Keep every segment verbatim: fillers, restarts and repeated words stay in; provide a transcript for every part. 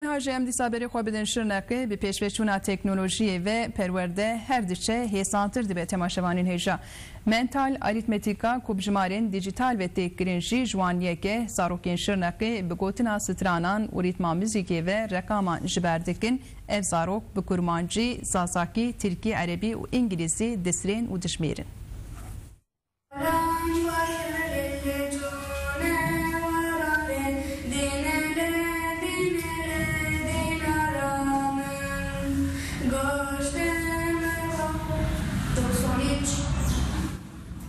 Niha jî em dîsa berê xwe bidin Şirneqê, bi pêşveçûna teknolojiyê ve perwerde her diçe hêsantir dibe temaşevanên hêja. Mental arîtmetîka ku bi jimarên dîjîtal ve tê kirin jî ji wan yek e. Zarokên Şirneqê bi gotina stranan û rîtma muzîkê ve reqaman ji ber dikin. Ev zarok bi kurmancî, zazakî, tirkî, erebî û îngilîzî disrên û dijmêrin.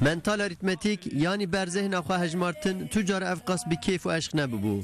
Mental arîtmetîk, yanî ber zehna xwe hejmartin, tu car ev qas bi kêf û eşq nebibû.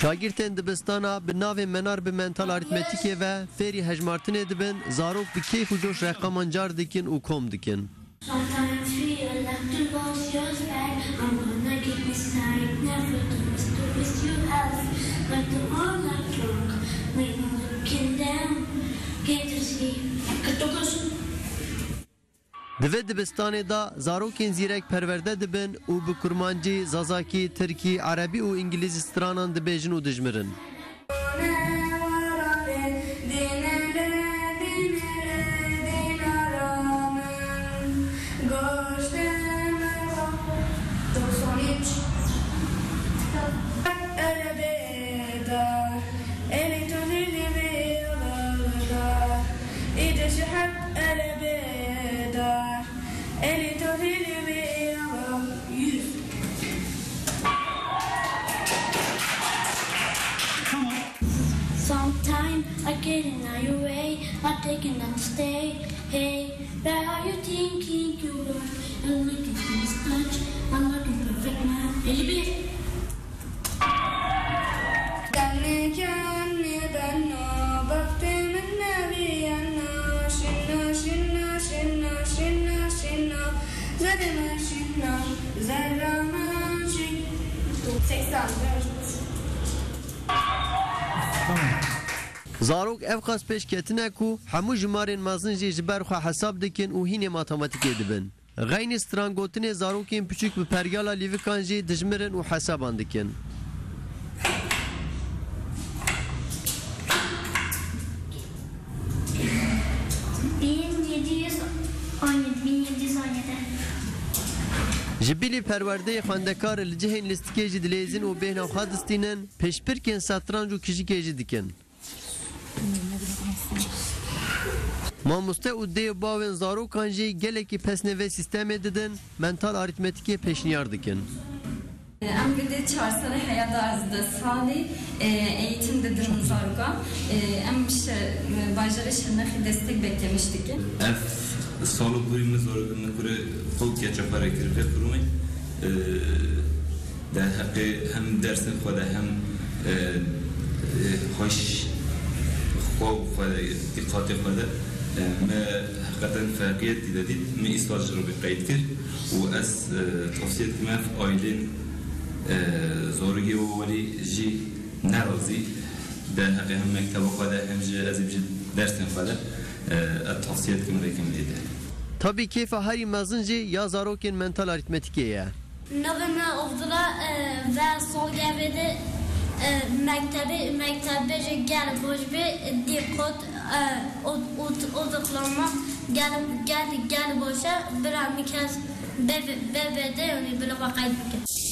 Şagirtên dibistana bi navê Menar bi mental arîtmetîkê ve fêrî hejmartinê dibin, zarok bi kêf û coş reqaman car dikin û kom dikin. Sometimes feel like to lose your sight. I'm gonna get me sight. Never to miss, to miss you else. But the world like drunk. When I'm looking down, get to see. Kırk dokuz. Di vê dibistanê de zarokên zîrek perwerde dibin û bi kurmancî, zazakî, tirkî, erebî û îngilîzî stranan dibêjin û dijmirin. Sometimes I get in your way, I take it not to stay. Hey, where are you thinking you are? I'm looking for this touch, I'm looking perfect man. elli bir. Danne kenne danno, bakte min nebi yanno, şinno, şinno, şinno, şinno, şinno, zerre min şinno, zerra min şinno. seksen dört. Zarok ev qas pêş ketine ku hemû jimarên mezin jî ji ber xwe hesab dikin û hînê matematîkê dibin. Xeynî strangotinê zarokên piçûk bi peryala lîvikan jî dijmirin û hesaban dikin. Bin yedi yüz on yedi, bin yedi yüz on yedi. Ji bilî perwerdeyê xwendekar li cihên lîstikê jî dileyzin û bêhna xwe distînin, pêşbirkên setranc û kijikê jî dikin. Mamoste û dê û bavên zarokan jî gelekî pesnê vê sîstemê didin, mental arîtmetîkê pêşniyar dikin. Em gidê çar sene heya da ez dest salî, e, eğitim didim zarokan. E, em şe-, bajarê Şirnexê destek beklemiş dikin. Ev salo kurî min zor, min kurê xwe keçe xwe re kir vê qurumê. E, Derheqê hem dersên xwe de hem, e, e, xweş xwe û xwe de, dîqatê xwe de, e, me heqeten ferqiyet dî de dît. Me îsal ji rû qeyd kir û ez, e, tavsiye dikim ev aîlên, e, zarokê we welî jî nerazî derheqê hem mekteba xwe de hem jî ez ê bijî dersên xwe de, e, ez tavsiye dikim rêkin lê de. Tabî kêfa herî mezin jî ya zarokên mental arîtmetîkê ye. Navê me Abdullah, e, ve salgevê de, e, mektebê, mektebê jî gel baş bê, dî qot, e, od-, od-, odaklanma gel, gel, gel baş e, bila min kes bebe, bebe de, yani bila xwe qeyd bike.